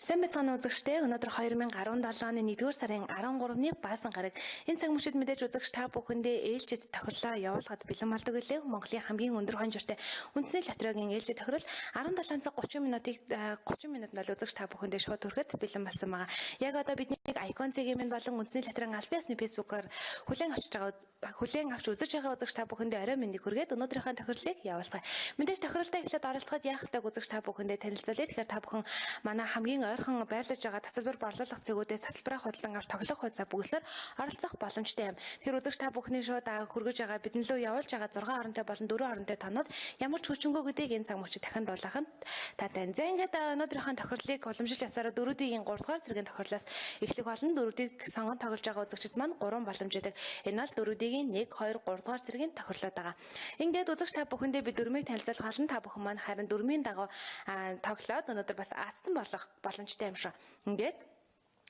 Сайн байцгаана үзэгчдээ. Өнөөдөр 2017 оны 1-р сарын 13-ны Баасан гараг. Энэ цаг мөчид мэдээж үзэгч та бүхэндээ ээлжид тохирлоо явуулахад бэлэн болдог билээ. Монголын хамгийн өндөр хонжиртой үндэсний лотерегийн ээлжид тохирол 17 цаг 30 минутыг 30 минутанд үзэгч та бүхэндээ шууд хүрэхэд бэлэн болсон байгаа. Яг одоо бидний Icon цэгийн минь болон үндэсний лотерегийн албан ёсны Facebook-оор хүлээн авч үзэж байгаа үзэгч та бүхэндээ орой мэндийг хүргээд өнөөдрийнхөө тохирлыг явуулцгаая. Мэдээж тохиролтой эхлээд оролцоход яах ёстойг үзэгч та бүхэндээ танилцуулъя. Тэгэхээр та бүхэн манай хамгийн ойрхон байрлаж байгаа тасалбар борлуулах цэгүүдээс тасалбараа худалдан авч тоглох хуйцаа бүглэнээр оролцох боломжтой юм. Тэгэхээр үзэгч та бүхний шууд хүргэж байгаа бидний лөө явуулж байгаа 6 оронтой болон 4 оронтой тонууд ямар ч хүчингү гэдгийг энэ цаг мөчид дахин дуулах нь таатай. За ингээд өнөөдрийнхөө тохирлыг уламжлал ёсоор 4-ийн 3 дугаар зэргийн тохирлоос эхлэх болно. 4-ийг сонгон тоглож байгаа үзэгчид маань 3 боломж өгдөг. Энэ бол 4-ийн 1, 2, 3 дугаар зэргийн тохирлоод байгаа. Ингээд үзэгч та бүхэндээ би дөрмийг танилцуулах болно. Та бүхэн маань харин дөрмийн дагуу тоглоод өнөөдөр бас аацтан болох боломжтой юм шиг. Ингээд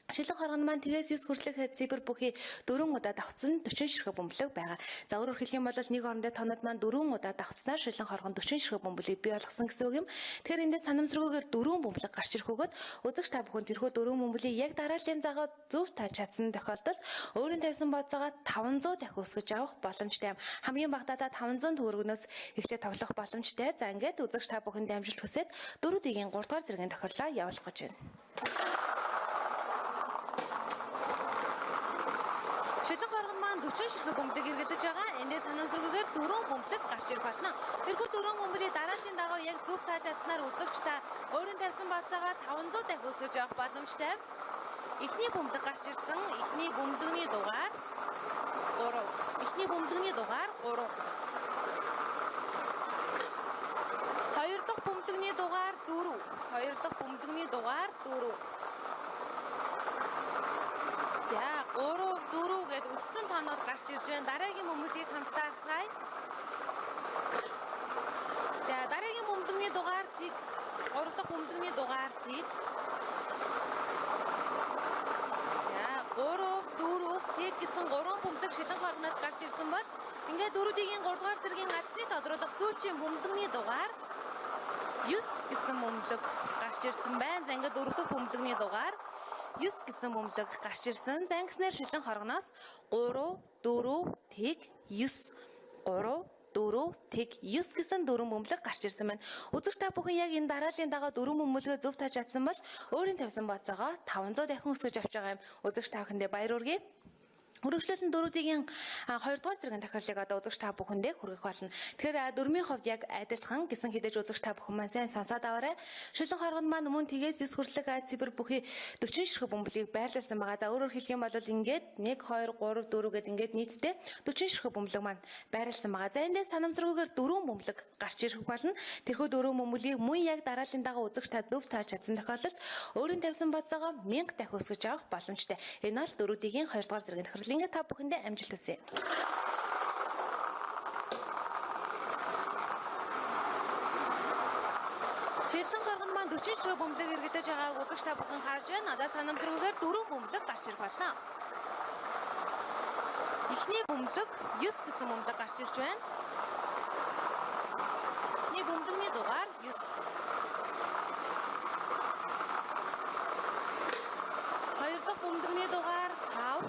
шилэн хоргон маань тэгээс 9 хүртэлх цифр бүхий 4 удаа давхцсан 40 ширхэг бөмбөлөг байгаа. За өөрөөр хэлэх юм бол нэг орондоо тонод маань 4 удаа давхцсанаар шилэн хоргон 40 ширхэг бөмбөлгийг бий болгосон гэсэн үг юм. Тэгэхээр эндээс санамсаргүйгээр 4 бөмбөлөг гарч ирэх бөгөөд үзэгч та бүхэн тэрхүү 4 бөмбөлийг яг дарааллын загаа зөв тааж чадсан тохиолдолд өөрийн тавьсан бооцоогоо 500 дахин өсгөж авах боломжтой юм. Хамгийн багадаа 500 төгрөгнөөс эхлээд тоглох боломжтой. За ингээд үзэгч та бүхэнд амжилт хүсээд 4-ийн 3 дугаар зэргийн тохирлоо явуулах гэж байна. Шилэн хоргон маань 40 ширхэг бөмбөлөг эргэлдэж байгаа. Эндээс санамсаргүйгээр 4 бөмбөлөг гарч ирэх болно. Тэрхүү 4 бөмбөлийг дарааллын дагуу яг зөв тааж чадсанаар үзэгч та өөрийн тавьсан баацаагаа 500 дахин өсгөж авах боломжтой. Эхний бөмбөлөг гарч ирсэн. Эхний бөмбөлөгний дугаар 3. Эхний бөмбөлөгний дугаар 3. Хоёр дахь бөмбөлөгний дугаар 4. Хоёр дахь бөмбөлөгний дугаар 4. За 3 4 гэд өссөн тоонууд гарч ирж байна. Дараагийн бөмбөлгийг хамтдаа харцгаая. За дараагийн бөмбөлөгний дугаар тэг. 3 дахь бөмбөлөгний дугаар тэг. За 3 4 тэг гэсэн 3 бөмбөлөг шилэн хоргоноос гарч ирсэн бол ингээд 4-ийн 3 дугаар зэргийн газны тодруулах сүүлчийн бөмбөлөгний дугаар 9 гэсэн бөмбөлөг гарч ирсэн байна. За ингээд 4 дахь бөмбөлөгний дугаар 9 гэсэн бөмбөлөг гарч ирсэн. За ингэснээр шилэн хоргоноос 3 4 тэг 9 3 4 тэг 9 гэсэн дөрвөн бөмбөлөг гарч ирсэн байна. Үзэгч та бүхэн яг энэ дарааллын дагуу дөрвөн бөмбөлгөө зөв тааж чадсан бол өөрийн тавьсан бооцоогоо 500 дахин өсгөж авч байгаа юм. Үзэгч та бүхэндээ баяр хүргэе. Үргэлжлүүлэн 4-ийн 2 дугаар зэргийн тохиолдлыг одоо үзэгч та бүхэндээ хүргэх болно. Тэгэхээр дөрмийн хувьд яг адилхан гэсэн хэдэж үзэгч та бүхэн маань сайн сонсоод аваарай. Шилэн хоргонд маань мөн тэгээс 9 хүртэлх цифр бүхий 40 ширхэг бөмбөлгийг байрлуулсан байгаа. За өөрөөр хэлэх юм бол ингээд 1 2 3 4 гэд ингээд нийтдээ 40 ширхэг бөмбөлөг маань байрлуулсан байгаа. За эндээс санамсаргүйгээр 4 бөмбөлөг гарч ирэх болно. Тэрхүү 4 бөмбөлгийг мөн яг дарааллын дагуу үзэгч та зөв тааж чадсан тохиолдолд өөрийн тавьсан бооцоогоо 1000 дахин өсгөж авах боломжтой. Энэ бол 4-ийн 2 дугаар зэргийн тохиолдол. Ингээд та бүхэндээ амжилт хүсье. Шилэн хоргон маань 40 ширхэг бөмбөлөг эргэлдэж байгааг үзэгч та бүхэн харж байна. Одоо санамсаргүйгээр 4 бөмбөлөг гарч ирэх болно. Эхний бөмбөлөг 9 гэсэн бөмбөлөг гарч ирж байна. Эхний бөмбөлөгний дугаар 9. Хоёр дахь бөмбөлөгний дугаар 5.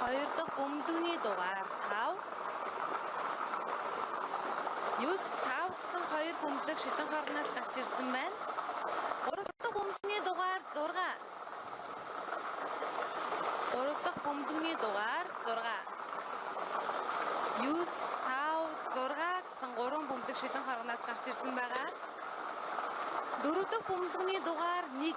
Хоёр дахь бөмбөлөгний дугаар 5. 9 5 гэсэн хоёр бөмбөлөг шилэн хоргоноос гарч ирсэн байна. Гурав дахь бөмбөлөгний дугаар 6. Гурав дахь бөмбөлөгний дугаар 6. 9 5 6 гэсэн гурван бөмбөлөг шилэн хоргоноос гарч ирсэн байгаа. Дөрөв дахь бөмбөлөгний дугаар 1.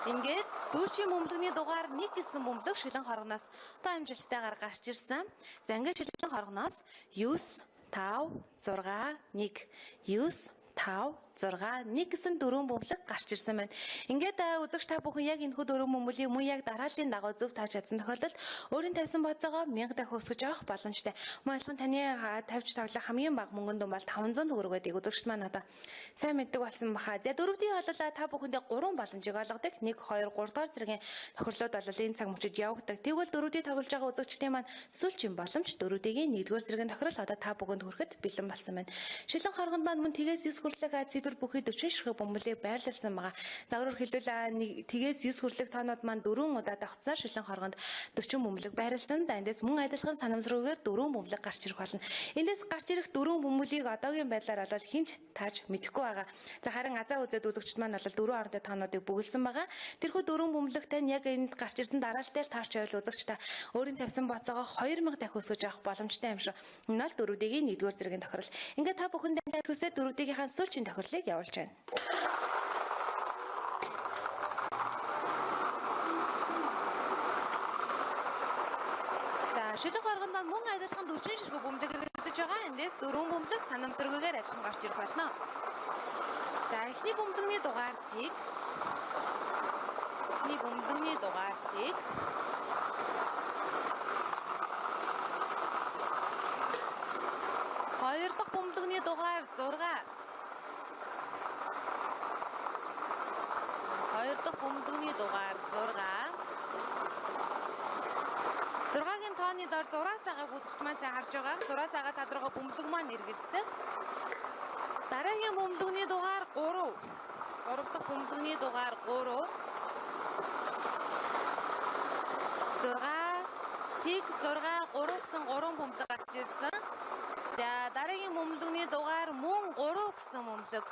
Ингээд сүүлчийн бөмбөлөгний дугаар 1 гэсэн бөмбөлөг шилэн хоргоноос тоо амжилттайгаар гарч ирсэн. За ингээд шилэн хоргоноос 9 5 6 1 9 5 6 1 гэсэн дөрвөн бөмбөлөг гарч ирсэн байна. Ингээд үзэгч та бүхэн яг энэхүү дөрвөн бөмбөлгийг мөн яг дарааллын дагуу зөв тааж чадсан тохиолдолд өөрийн тавьсан бооцоогоо 1000 дахин өсгөж авах боломжтой. Мөн адилхан таны тавьж тоглох хамгийн бага мөнгөн дүн бол 500 төгрөг гэдгийг үзэгчд маань одоо сайн мэддэг болсон баха. За дөрөвдийн болол та бүхэндээ 3 боломжийг олгодог. 1 2 3 дугаар зэргийн тохирлууд бол энэ цаг мөчид явагддаг. Тэгвэл дөрөвдийн тоглож байгаа үзэгчдийн маань сүүлчийн боломж дөрөвдийн 1-р зэргийн тохирол одоо та бүхэнд хүрэхэд бэлэн болсон байна. Шилэн хоргонд маань мөн тэгээс 9 хүртэлх цифр бүхий 40 ширхэг бөмбөлийг байрлалсан байгаа. За өөрөөр хэлбэл тэгээс 9 хүртэлх тоонууд маань 4 удаа давхцсан шилэн хоргонд 40 бөмбөлөг байрлсан. За эндээс мөн адилхан санамсаргүйгээр 4 бөмбөлөг гарч ирэх болно. Эндээс гарч ирэх 4 бөмбөлийг одоогийн байдлаар бол хинч тааж мэдэхгүй байгаа. За харин азаа үзээд үзэгчд маань бол 4 оронтой тоонуудыг бөглөсөн байгаа. Тэрхүү 4 бөмбөлөгтэй нь яг энд гарч ирсэн дараалалтай л таарч байвал үзэгч та өөрийн тавьсан боцоогоо 2000 дахь өсгөж авах боломжтой юм шүү. Энэ бол 4D-ийн 1-р зэргийн тохирол. Ингээд та бүхэндээ төсөө 4D-ийн сүүлчийн тохирлыг явуулж байна. За шилэн хоргонд мөн адилхан 40 ширхэг бөмбөлөг хэрэглэж байгаа. Эндээс 4 бөмбөлөг санамсаргүйгээр адилхан гарч ирэх болно. За эхний бөмбөлөгний дугаар тэг. Эхний бөмбөлөгний дугаар тэг. Хоёр дахь бөмбөлөгний дугаар 6. Хоёр дахь бөмбөлөгний дугаар 6. 6-гийн тооны дор 6-аас агааг үзэгч маань сайн харж байгаа. 6-аас агаа тал руугаа бөмбөлөг маань эргэлддэг. Дараагийн бөмбөлөгний дугаар 3. 3 дахь бөмбөлөгний дугаар 3. 6 тэг 6 3 гэсэн 3 бөмбөлөг гарч ирсэн. За дараагийн бөмбөлөгний дугаар мөн 3 гэсэн бөмбөлөг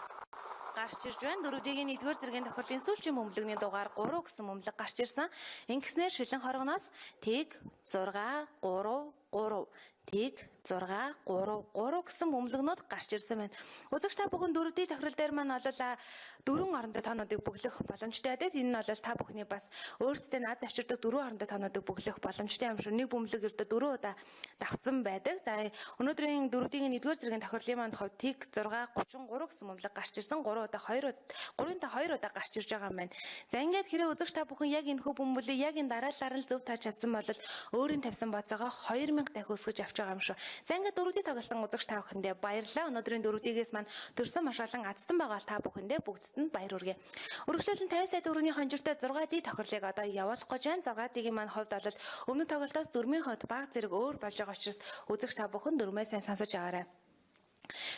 гарч ирж байна. 4D-ийн 1-р зэргийн тохирлын сүүлчийн бөмбөлөгний дугаар 3 гэсэн бөмбөлөг гарч ирсэн. Ингэснээр шилэн хоргоноос тэг 6 3 3 тэг 6 3 3 гэсэн бөмбөлгнүүд гарч ирсэн байна. Үзэгч та бүхэн 4D тохирол дээр маань бол дөрвөн оронтой тоонуудыг бөглөх боломжтой байдаг. Энэ нь бол та бүхний бас өөртөө над авчирдаг дөрвөн оронтой тоонуудыг бөглөх боломжтой юм шүү. Нэг бөмбөлөг ердөө 4 удаа давхцсан байдаг. За өнөөдрийн 4D-ийн 1-р зэргийн тохирлын маань хувьд тэг 6 33 гэсэн бөмбөлөг гарч ирсэн. 3 удаа 2 3-ын та 2 удаа гарч ирж байгаа юм байна. За ингээд хэрэг үзэгч та бүхэн яг энэ хүү бөмбөлийг яг энэ дараалалаар л зөв тааж чадсан бол өөрийн тавьсан боцоогоо 2000 дахь өсгөж авч байгаа юм шүү. За ингээд 4D тоглосон үзэгч та бүхэндээ баярлалаа. Өнөөдрийн 4D-гээс маань төрсэн маш олон азтан байгаа та бүхэндээ бүгдд нь баяр хүргэе. Үргэлжлүүлэн 50 сая төгрөгийн хонжиртой 6D тохирлыг одоо явуулах гэж байна. 6D-ийн маань хувьд бол өмнө тоглолтоос дөрмийн хувьд баг зэрэг өөр болж байгаа учраас үзэгч та бүхэн дөрмөө сайн сонсож аваарай.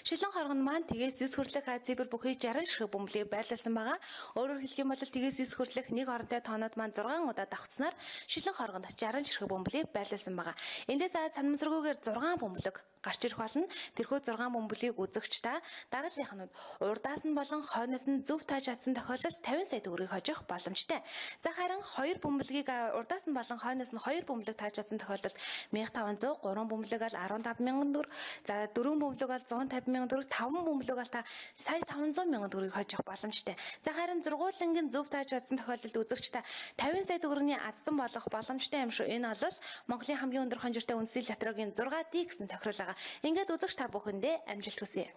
Шилэн хоргон маань тэгээс 9 хүртэлх цифр бүхий 60 ширхэг бөмбөлийг байрлуулсан байгаа. Өөрөөр хэлэх юм бол тэгээс 9 хүртэлх нэг оронтой тоонууд маань 6 удаа давхцсанаар шилэн хоргонд 60 ширхэг бөмбөлийг байрлуулсан байгаа. Эндээс санамсаргүйгээр 6 бөмбөлөг гарч ирэх болно. Тэрхүү 6 бөмбөлийг үзэгч та дарааллынх нь урдаас нь болон хойноос нь зөв тааж чадсан тохиолдолд 50 сая төгрөгийг хожих боломжтой. За харин 2 бөмбөлгийг урдаас нь болон хойноос нь 2 бөмбөлөг тааж чадсан тохиолдолд 1500, 3 бөмбөлөг ал 15000 төгрөг, за 4 бөмбөлөг ал 150,000 төгрөг, 5 бөмбөлөг ал та сая 500,000 төгрөгийг хожих боломжтой. За харин зургуулангийн зөв тааж чадсан тохиолдолд үзэгч та 50 сая төгрөгийн азтан болох боломжтой юм шүү. Энэ бол Монголын хамгийн өндөр хонжиртой үндэсний лоторегийн 6D гэсэн тохирол байгаа. Ингээд үзэгч та бүхэндээ амжилт хүсье.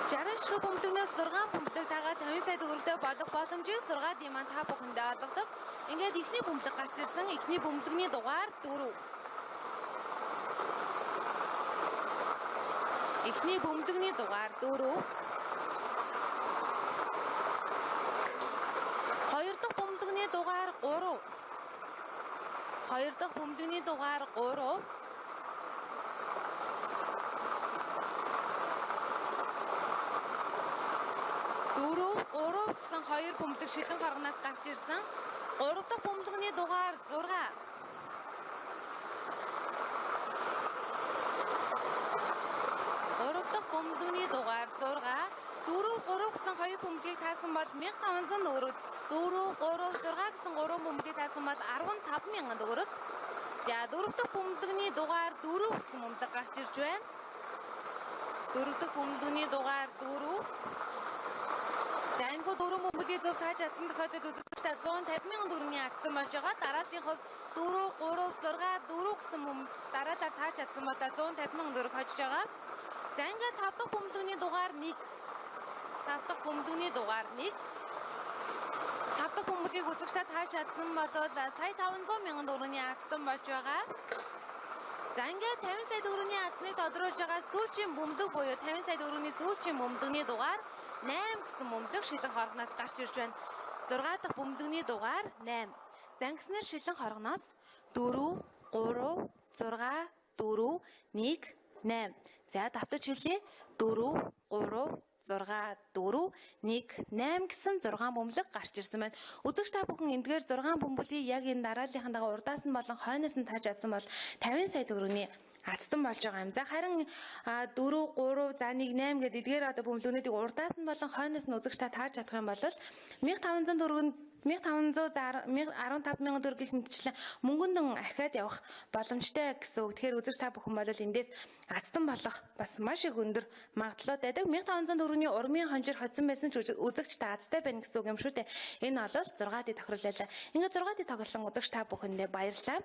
60 ширхэг бөмбөлгнөөс 6 бөмбөлөг дагаа 50 сая төгрөгтэй болох боломжийг 6D маань та бүхэндээ олгодог. Ингээд эхний бөмбөлөг гарч ирсэн. Эхний бөмбөлөгний дугаар 4. Эхний бөмбөлөгний дугаар 4. Хоёр дахь бөмбөлөгний дугаар 3. Хоёр дахь бөмбөлөгний дугаар 3. 4 3 гэсэн хоёр бөмбөлөг шилэн хоргоноос гарч ирсэн. 3 дахь бөмбөлөгний дугаар 6. 3 дахь бөмбөлөгний дугаар 6. 4 3 гэсэн хоёр бөмбөлгийг таасан бол 1500 төгрөг. 4 3 6 гэсэн 3 бөмбөлгийг таасан бол 15000 төгрөг. За 4 дахь бөмбөлөгний дугаар 4 гэсэн бөмбөлөг гарч ирж байна. 4 дахь бөмбөлөгний дугаар 4. За энэ хүү дөрвөн бөмбөлгийг зөв тааж чадсан тохиолдолд үзэгч та 150,000 төгрөгийн азтан болж байгаа. Дарааллын хувьд 4 3 6 4 гэсэн дараалал тааж чадсан бол 150,000 төгрөг хожиж байгаа. За ингээд 5 дахь бөмбөлөгний дугаар 1. 5 дахь бөмбөлөгний дугаар 1. 5 дахь бөмбөлгийг үзэгч та тааж чадсан бол сая 500,000 төгрөгийн азтан болж байгаа. За ингээд 50 сая төгрөгийн азныг тодруулж байгаа сүүлчийн бөмбөлөг буюу 50 сая төгрөгийн сүүлчийн бөмбөлөгний дугаар 8 гэсэн бөмбөлөг шилэн хоргоноос гарч ирж байна. 6 дахь бөмбөлөгний дугаар 8. Зангиснаар шилэн хоргоноос 4 3 6 4 1 8. За давтаж хэлье. 4 3 6 4 1 8 гэсэн 6 бөмбөлөг гарч ирсэн байна. Үзэгч та бүхэн эндгээр 6 бөмбөлгийг яг энэ дарааллынхаа дагуу урдаас нь болон хойноос нь тааж чадсан бол 50 сая төгрөгийн азтан болж байгаа юм. За харин 4 3 за 1 8 гэдэг эдгээр одоо бөмбөлгүүдийг урдаас нь болон хойноос нь үзэгч та тааж чадах юм бол 1500 төгрөг 1500 за 15 мянган төгрөг гэх мэтчлэн мөнгөндөн ахиад явах боломжтой гэсэн үг. Тэгэхээр үзэгч та бүхэн бол эндээс азтан болох бас маш их өндөр магадлалтай байдаг. 1500 төгрөгийн урмын хонжир хоцсон байсан ч үзэгч та азтай байна гэсэн үг юм шүү дээ. Энэ бол 6D тохирол байлаа. Ингээд 6D тоглосон үзэгч та бүхэндээ баярлалаа.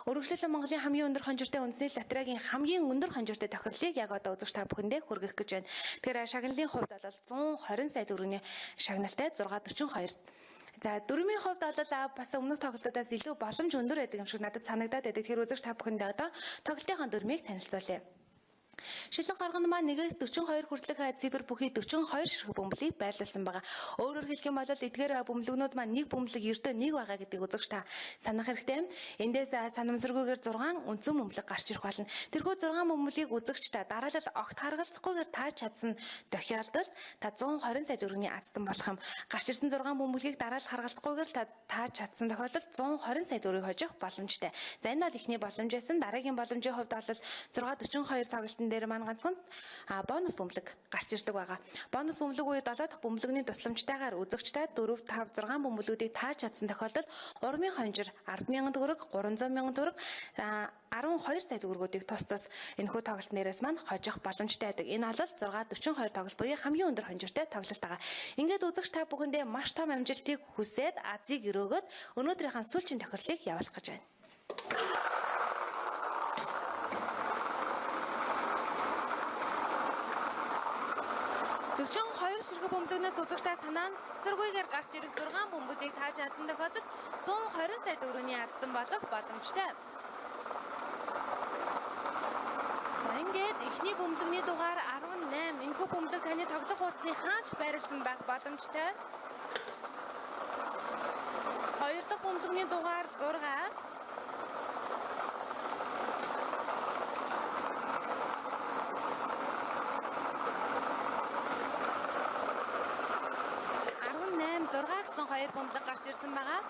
Өргөжлөлөө Монголын хамгийн өндөр хонжиртай үндэсний лотерейгийн хамгийн өндөр хонжиртай тохирлыг яг одоо үзэгч та бүхэндээ хүргэх гэж байна. Тэгэхээр шагналын хувьд бол 120 сая төгрөгийн шагналтай 642. За дөрмийн хувьд бол бас өмнөх тоглолтуудаас илүү боломж өндөр байдаг юм шиг надад санагдаад байдаг. Тэгэхээр үзэгч та бүхэндээ одоо тоглолтынхаа дөрмийг танилцуулъя. Шилэн гарган маань 1-ээс 42 хүртэлх цифр бүхий 42 ширхэг бөмбөлийг байрлуулсан байгаа. Өөрөөр хэлэх юм бол эдгээр бөмбөлгнүүд маань нэг бөмбөлөг ердөө нэг байгаа гэдгийг үзэгч та санах хэрэгтэй. Эндээс санамсаргүйгээр 6 үндсэн бөмбөлөг гарч ирэх болно. Тэрхүү 6 бөмбөлгийг үзэгч та дараалал огт харгалзахгүйгээр тааж чадсан тохиолдолд та 120 сая төгрөгийн азтан болох юм. Гарч ирсэн 6 бөмбөлгийг дараалал харгалзахгүйгээр та тааж чадсан тохиолдолд 120 сая төгрөгийг хожих боломжтой. За энэ бол эхний боломж байсан. Дараагийн боломжийн хувьд бол 642 тоглолтын дээр маань ганцхан бонус бөмбөлөг гарч ирдэг байгаа. Бонус бөмбөлөг буюу 7 дахь бөмбөлөгний тусламжтайгаар үзэгчтэй 4 5 6 бөмбөлгүүдийг тааж чадсан тохиолдолд урмын хонжир 10,000 төгрөг, 300,000 төгрөг, 12 сая төгрөгүүдийг тус тус энэхүү тоглолт нэрээс маань хожих боломжтой байдаг. Энэ бол 642 тоглолт буюу хамгийн өндөр хонжиртай тоглолт байгаа. Ингээд үзэгч та бүхэндээ маш том амжилтыг хүсээд азыг өрөөгөөд өнөөдрийнхөө сүүлчийн тохирлыг явуулах гэж байна. 42 ширхэг бөмбөлгнөөс үзэгчтэй санаансаргүйгээр гарч ирэх 6 бөмбөлгийг тааж чадсан тохиолдолд 120 сая төгрөгийн азтан болох боломжтой. За ингээд эхний бөмбөлгний дугаар 18 энэхүү бөмбөлөг таны тоглох хуудасны хаач байрлсан байх боломжтой. Хоёр дахь бөмбөлгний дугаар 6. 6 гэсэн хоёр бөмбөлөг гарч ирсэн байгаа.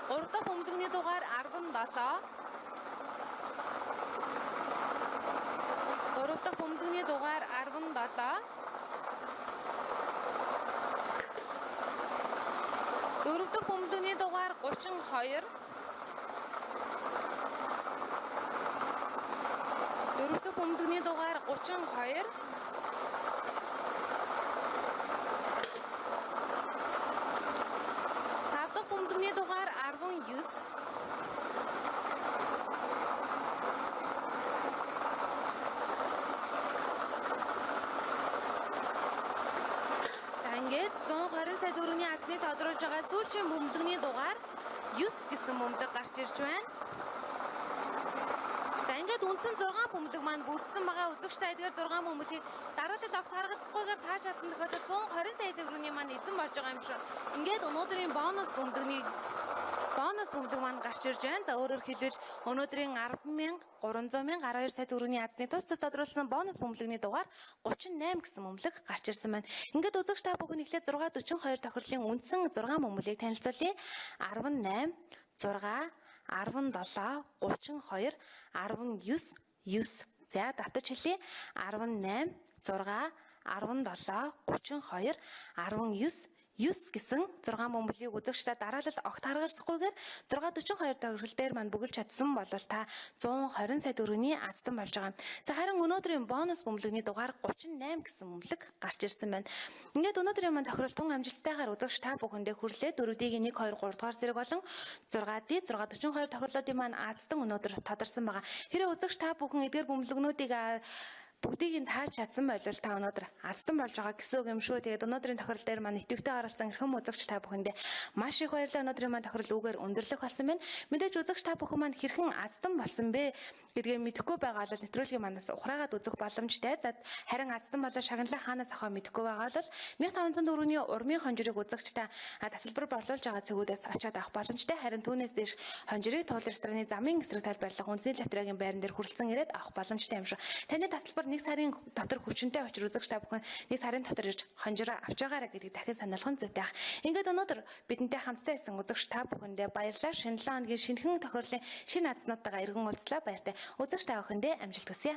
Гурав дахь бөмбөлгний дугаар 17. Гурав дахь бөмбөлгний дугаар 17. Дөрөв дэх бөмбөлгний дугаар 32. Дөрөв дэх бөмбөлгний дугаар 32. Тав дахь бөмбөлгний дугаар 19. За ингээд 120 сая төгрөгийн азны тодруулж байгаа сүүлчийн бөмбөлгний дугаар 9 гэсэн бөмбөлөг гарч ирж байна. За ингээд үндсэн 6 бөмбөлөг маань бүрдсэн байгаа. Үзэгч та эдгээр 6 бөмбөлгийг дараалал огт харгалзахгүйгээр тааж чадсан тохиолдолд 120 сая төгрөгийн маань эзэн болж байгаа юм шиг. Ингээд өнөөдрийн бонус бөмбөлөг маань гарч ирж байна. За өөрөөр хэлбэл өнөөдрийн 10,300 12 сая төгрөгийн азны тус тус тодруулсан бонус бөмбөлгний дугаар 38 гэсэн бөмбөлөг гарч ирсэн байна. Ингээд үзэгч та бүхэн эхлээд 642 тохирлын үндсэн 6 бөмбөлгийг танилцуулъя. 18, 6, 17, 32, 19, 9. За давтаж хэлье. 18, 6, 17, 32, 19, 9 гэсэн 6 бөмбөлгийг үзэгч та дараалал огт харгалзахгүйгээр 642 тохирол дээр маань бөглөж чадсан бол та 120 сая төгрөгийн азтан болж байгаа. За харин өнөөдрийн бонус бөмбөлгний дугаар 38 гэсэн бөмбөлөг гарч ирсэн байна. Ингээд өнөөдрийн маань тохирол тун амжилттайгаар үзэгч та бүхэндээ хүрлээ. 4D-ийн 1 2 3 дугаар зэрэг болон 6D 642 тохирлоодын маань азтан өнөөдөр тодорсон байгаа. Хэрэв үзэгч та бүхэн эдгээр бөмбөлгнүүдийг Бүгдийг нь таарч чадсан болол та өнөөдөр азтан болж байгаа гэсэн үг юм шүү. Тэгээд өнөөдрийн тохирол дээр маань идэвхтэй оролцсон эрхэм үзэгч та бүхэндээ маш их баярлалаа. Өнөөдрийн маань тохирол үүгээр өндөрлөх болсон байна. Мэдээж үзэгч та бүхэн маань хэрхэн азтан болсон бэ гэдгээ мэдэхгүй байгаа бол нэвтрүүлгийн манаас ухраагаад үзэх боломжтой. За, харин азтан болоо шагналаа хаанаас авахаа мэдэхгүй байгаа бол 1504-ний урмын хонжирыг үзэгч та тасалбар борлуулж байгаа цэгүүдээс очиод авах боломжтой. Харин түүнээс дээш хонжирыг Туул рестораны замын эсрэг талд байрлах үндэсний лотерегийн байран дээр хүрэлцэн ирээд авах боломжтой юм шүү. Таны тасалбар 1 сарын дотор хүчинтэй учир үзэгч та бүхэн 1 сарын дотор ирж хонжироо авч байгаарай гэдгийг дахин сануулах нь зүйтэй ах. Ингээд өнөөдөр бидэнтэй хамтдаа байсан үзэгч та бүхэндээ баярлалаа. Шинэ 7 хоногийн шинэхэн тохиолдлын шинэ азнуудтайгаа эргэн уулзлаа. Баяртай. Үзэгч та бүхэндээ амжилт хүсье.